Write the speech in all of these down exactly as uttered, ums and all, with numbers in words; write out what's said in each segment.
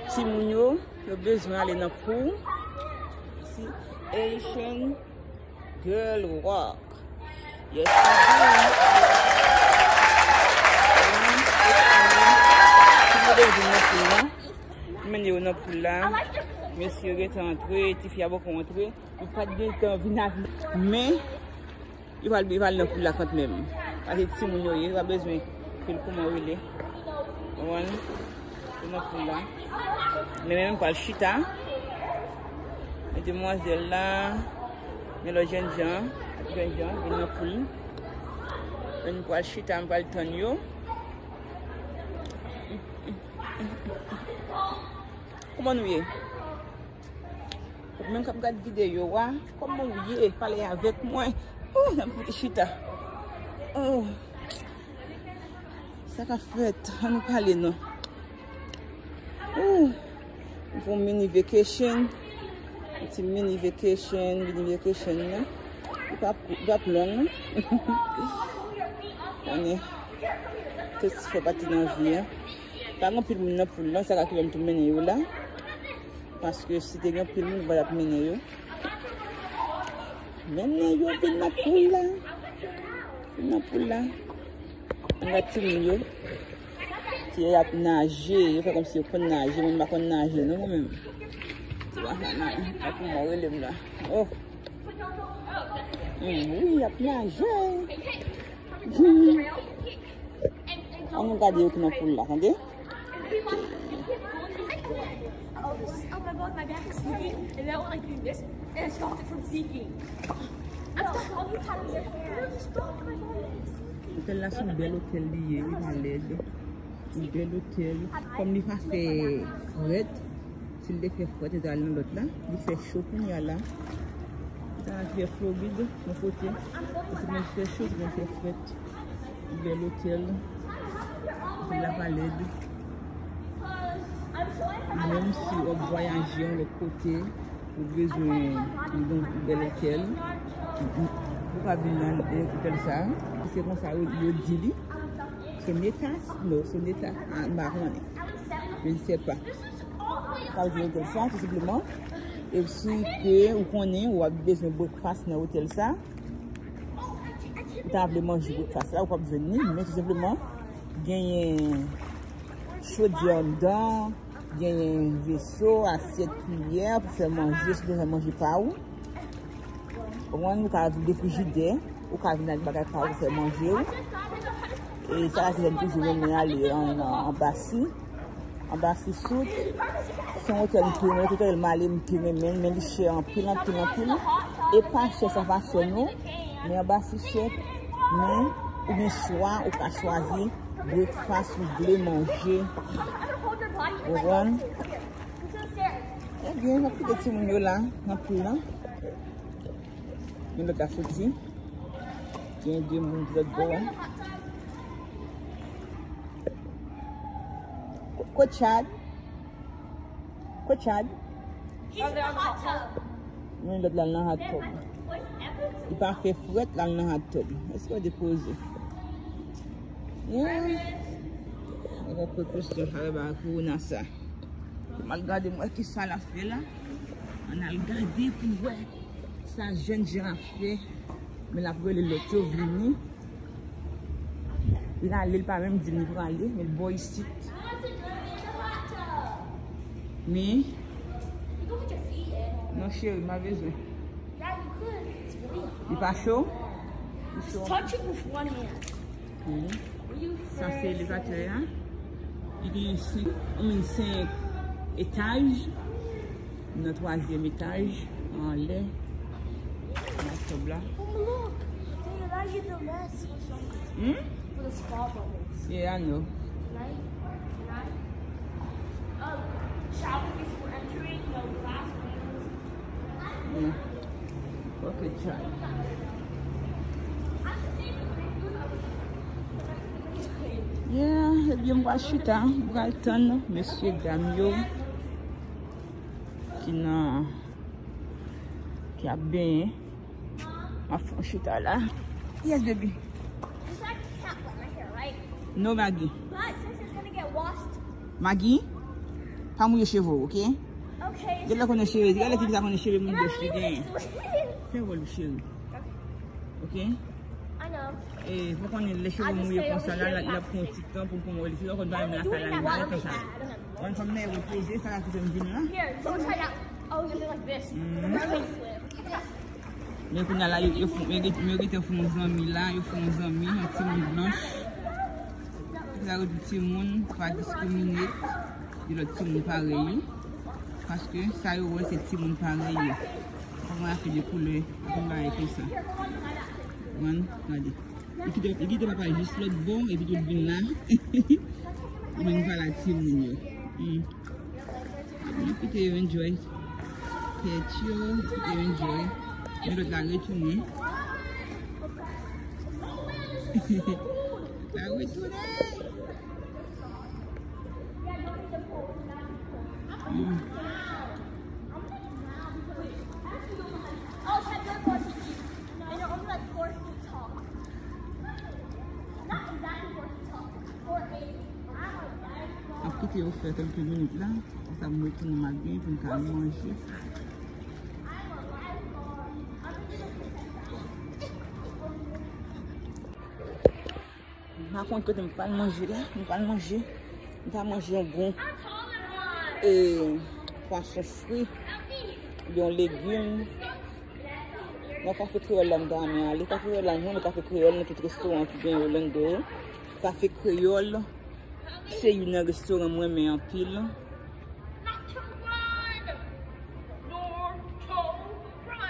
Timoun yo, yo bezwen ale nan kou. Si Haitian Girl Walk. Yes, mwen vin nan poul la. Mwen mennen yo nan poul la. Mesye yo gentan antre, tifi a poko antre. Yo pa t gentan vin avè. Men, yo pral, yo pral nan poul la kanmenm. Paske timoun yo ye, yo pa bezwen ke l kòman rele. Konprann? Yo nan poul la. Men, men, mwen pral chita. Men demwazèl la, men lòt jènjan, jènjan, vin nan poul. Men mwen pral chita, mwen pral tann yo. Kòman nou ye? Ou menm k ap gad videyo a, kòman w ye? Pale avèk mwen. Ou, n ap fout chita. Oh. Sa k ap fèt? Ann nou pale non. Ou, pou mini vacation. Yon ti mini vacation, mini vacation nan. Li p ap, li p ap long non. Konnen, tout fè pati nan vi a. Pa gen anpil moun nan poul lan, sa ka ki fè m tou mennen yo la. Paske si te gen anpil moun, m pa t ap mennen yo. Mennen yo vin nan poul la. Vin nan poul la. Ann gad timoun yo. Ti yo ap naje, yo fè kòmsi yo konn naje, mwen m pa konn naje non mwen menm. Ti bafana, pa pou mwen rele m la. Oh. Hmm, wi, y ap naje. Ann nou gade yo ki nan poul la, tande? Oh, this, oh my God, my back is sneaking. And that one, like, doing this, and I stopped it from sneaking. I'm stuck on you, Tyler. Stop, my God. Otèl la se yon bèl otèl li ye, li pa lèd. Yon bèl otèl. Kòm li pa fè frèt, si l te fè frèt, li ta al nan lòt la. Li fè cho kounye a la. Li ta al fè Florid, yon kote. Paske li fè cho, li fè frèt. Bèl otèl. Otèl la pa lèd. Menm si w ap vwayaje yon lòt kote, ou bezwen yon bèl otèl, ou ka vin nan otèl sa. Se konsa yo, yo di li. Soneta? Non, Soneta. Ah, m pa konnen. Je ne sais pas. Sa vle di otèl sa, tou senpleman. E si ke ou konnen ou ap bezwen breakfast nan otèl sa, ou ta vle manje breakfast la, ou p ap jwenn li, men tou senpleman, genyen chodyè anndan, genyen veso, asyèt, kiyè pou fè manje, si w te fè manje pa ou. Ou konprann, ou ka vin gen frijidè, ou ka vin ak bagay pa ou fè manje w. E sa la se jèn toujou renmen ale an, an, anba si. Anba si sout. Se yon otèl m te renmen, otèl m ale m te renmen, men li chè anpil, anpil, anpil. E pa chè, sa pa chè non. Men anba si chè, men ou gen chwa, ou ka chwazi breakfast ou vle manje. Ou konprann? Ebyen, m ap kite timoun yo la, nan poul lan. Yon lòt la soti. Gen de moun ki lòt bò a. Ko-, Kot Chad? Kot Chad? Men lòt la nan hot tub. Li pa fè frèt, la nan hot tub. Èske w depoze? Yeah. Mwen pran prekosyon avè bagay kowona sa. M al gade m wè kisa l ap fè la. Ann al gade pou wè sa jènjan ap fè. Men l ap rele lòt yo vini. L ale, l pa menm di m li prale, men l bò isit. Men, non cheri, m pa bezwen. Li pa cho? Li cho. Sa se elevata a. Li gen senk, I mean, senk etaj. Nan twazyèm etaj, anlè. Nan kòb la. Hmm? Yeah, I know. Yeah. Ok, try. Yeah, ebyen, m pral chita, m pral tann mesye dam yo ki nan, ki ap benyen. M ap fè yon chita la. Yes, baby. No, Maggie. Maggie? Pa mouye cheve w, oke? Gen lè konnen cheve, gen lè tifi sa konnen cheve moun blanch li genyen. Fè wòl ou, cheri. Oke? E, pou konnen lè cheve w mouye konsa la, l ap pran yon ti tan pou l konn wòl li. Sinon, konn pa menm la, sa la, li pa konsa. Konn fanm nan repoze, sa la ki fè m vin la. Men kounye a la, yo, yo fè, yo gen, yo gentan fè yon zanmi la, yo fè yon zanmi, yon timoun blanch. Sa yo di timoun, pa diskrimine de lòt timoun parèy yo. Paske sa yo wè se timoun parèy yo. Pa gen afè de koulè, pa gen bagay konsa. Konprann? Gade. Li kite, li kite papa l jis lòt bò, epi tou l vin la. Li vin pale ak timoun yo. Hmm. N ap kite yo enjoy tèt yo, n ap kite yo enjoy. Men lòt la retounen. La retounen. Hmm. M ap kite yo fè kèlke minit la. Konsa m retounen m al byen pou m ka manje. M pa konn kote m pral manje la. M pral manje. M ta manje yon bon, e, pwason fri, yon legim. Nan kafe kreyòl la m ta renmen ale. Kafe kreyòl la, m renmen kafe kreyòl nan tout restoran ki gen Orlando yo. Kafe kreyòl se youn nan restoran m renmen anpil.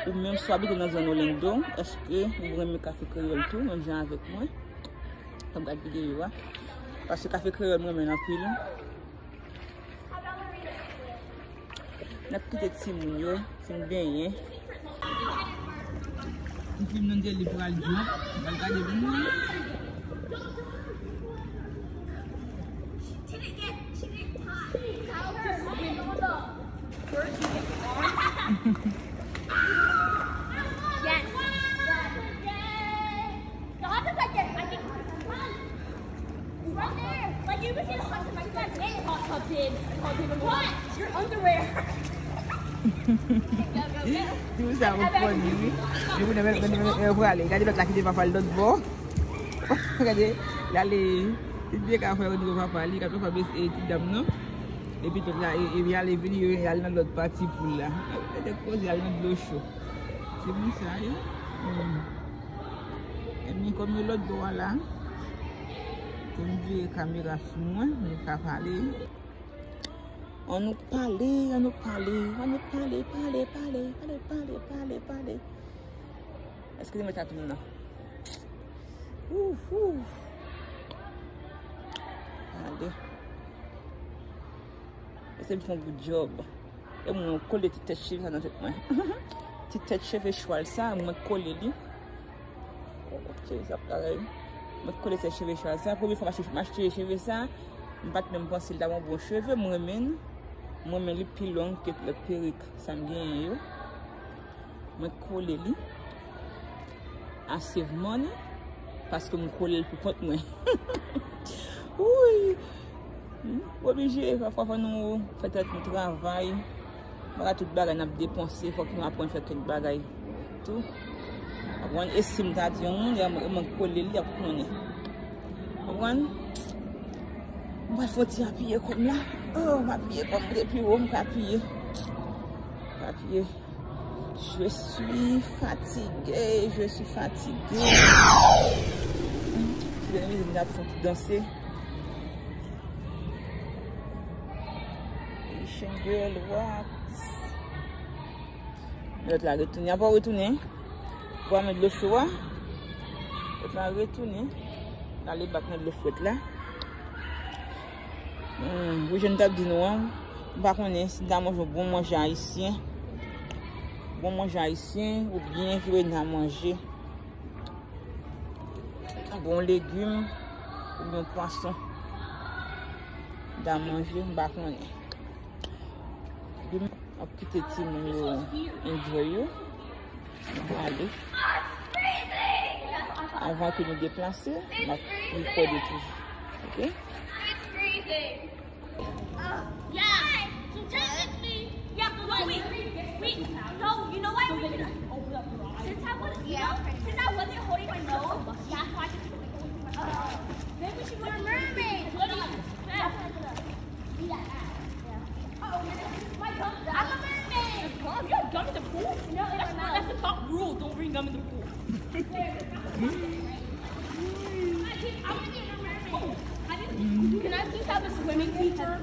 Ou menm si w abite nan zòn Orlando, èske ou renmen kafe kreyòl tou, menm jan avèk mwen? K ap gad videyo a. Paske kafe kreyòl m renmen l anpil. N ap kite timoun yo fin benyen. Ti fi m nan di li pral djòb, pral gade moun. Yes. Y'all have to put this, like, it's right there. Like, you can see the hot tub, like, you guys made a hot tub, babe. Hot tub in the what? Your underwear. Go, go, go. Ti moun sa yo funny, wi. Yo prale. Gade lòt la kite papa l lòt bò. Gade, l ale. Li byen ka fè yo di papa li, ka papa blese ti dam nan. Epi tout la, e, e, y ale vini, y ale nan lòt pati poul la. Mete koze, y al nan dlo cho. Se moun sa yo. Hmm. Ebyen, kòm yo lòt bò a la, pou m vire kamera sou mwen, mwen ka pale. Ann nou pale, ann nou pale, ann nou pale, pale, pale. Eskize mwen, tatoum nan. Ouf, ouf. Gade. Ese m fè yon bout djòb. E mwen kole ti tèt cheve sa nan tèt mwen. Ti tèt cheve chwal sa, mwen kole li. Cheve sa parèy. Mwen kole tèt cheve chwal sa. Premye fwa m achte, m achte cheve sa, m pa t menm panse l ta yon bon cheve. Mwen renmen, mwen renmen li pi long ke lòt perik sa m genyen yo. Mwen kole li. I save money. Paske m kole l pou kont mwen. Wouy. Hmm, oblije, pafwa fò nou fè tèt nou travay. Bagay tout bagay n ap depanse, fòk nou aprann fè kèk bagay tou. Konprann? E si m ta di yon moun, e mwen, e mwen kole li, y ap konnen. Konprann? M pral fè yon ti apiye kò m la. Oh, m apiye kò m depi wo, m ka apiye. M ka apiye. Je suis fatiguée, je suis fatiguée. Ti dènye mizik m ap fè ti danse. Asian girl, what? Lòt la retounen. Apa w retounen? Bwè men dlo cho a. Lòt la retounen. L ale bak nan dlo frèt la. Hmm, wi, jan m t ap di nou an, m pa konnen si n ta manje yon bon manje ayisyen. Bon manje ayisyen oubyen ki wè n ta manje. Bon legim oubyen pwason. N ta manje, m pa konnen. Ap kite timoun yo enjoy yo. Nou prale. Avan ke nou deplase, m ap rekòde toujou. Oke? It's freezing. Uh, yeah. Since I wasn't, you know, since I wasn't holding my nose, that's why I just took my nose. Maybe we should go to mermaid. What do you expect? Uh-oh, my gums. I'm a mermaid. Gum? You have gum in the pool? No, in my mouth. That's the top rule. Don't bring gum in the pool. Can I please have a swimming teacher?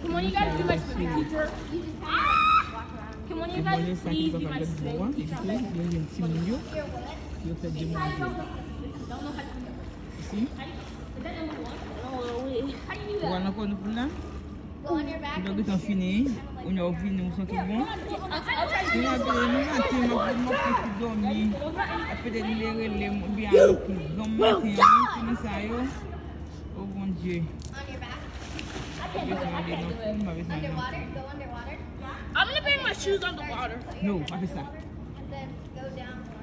Can one of you guys be my swimming teacher? Can one of you guys please be my swimming teacher? Yo fè de manje. Si? Ou wè nan kò nou pou la? Ou dwe gentan fini. Ou nan ou vini, ou santi bon. Ou nan vini, nou maten, m ap, m ap fouti dòmi. Apre de li rele m, oubyen al nan prizon maten an, fini sa yo. Oh Bondye. Mwen bezwen ale nan fou, mwen bezwen ale nan fou. I'm gonna bring my shoes on the water. No, pa fè sa. And then go down more.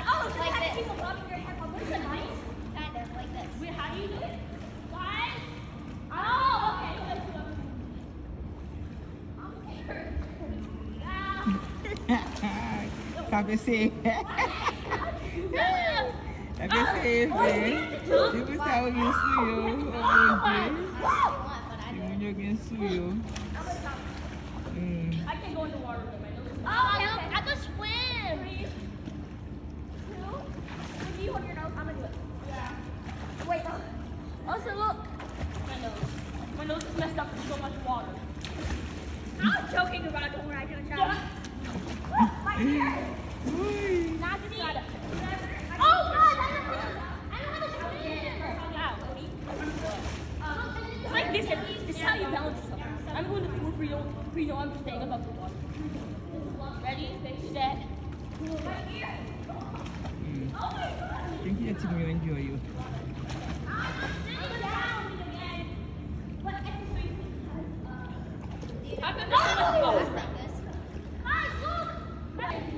Oh, so like this. Kind of like this. Wait, how do you do it? Guys? Oh, okay. Sa pe se. Sa pe se efè. Se pou sa yo gen sou yo. Oh Bondye. Timoun yo gen sou yo. Mm. I can go in the water with my nose. Oh, I can swim. Two. If you hold your nose, I'm gonna do it. Yeah. Wait. Also, look. My nose. My nose is messed up with so much water. I was joking around, don't worry, I can try. My ear. Not the side. Oh God, I don't have a, I don't have a swim. It's like this. This is how you balance yourself. I'm going to the pool for you. For you, I'm staying above the water. Ready, set. Mm. Thank you, timoun yo enjoy yo.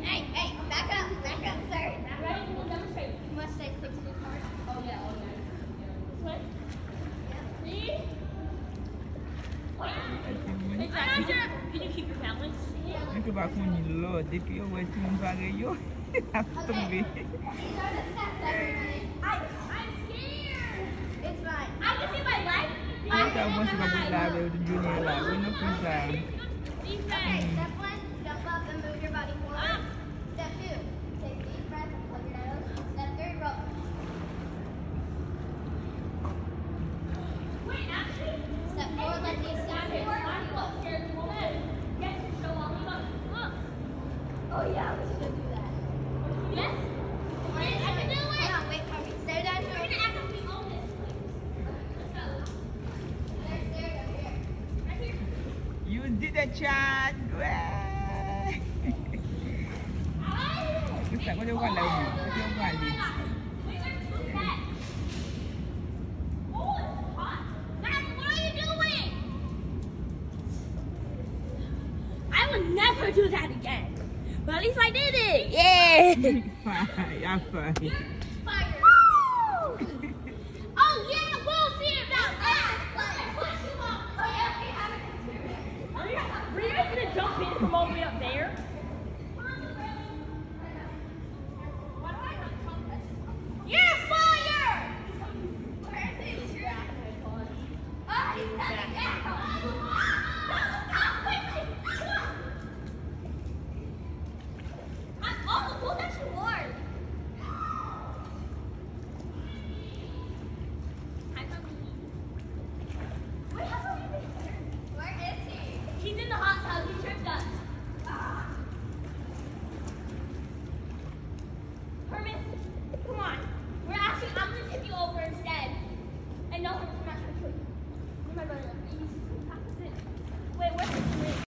Hey, hey, back up, back up, sir. You must say six feet apart. Oh, yeah, oh, yeah. This way? Yeah. See? Can you keep your balance? Mwen ke pa konn lò, depi yo wè timoun parèy yo, ap tonbe. These are the steps, everybody. I, I'm scared. It's fine. I can see my life. Mwen sa, mwen se pa pou lave yo, Junior la. Mwen nan prizon. Okay, step one, jump up and move your body forward. Step two, take deep breath and plug your nose. Step three, roll. Step four, let me see. Oh yeah, we should do that. Yes. I can do it. Hold on, wait for me. Stay down here. You're gonna act like we own this place. Let's go. There's stairs up here. Right here. You did it, Chad. Wee! Kote sa, kote w prale la, ou menm? Kote w prale? I will never do that again. But at least I did it. Yeah. Fay, a fay.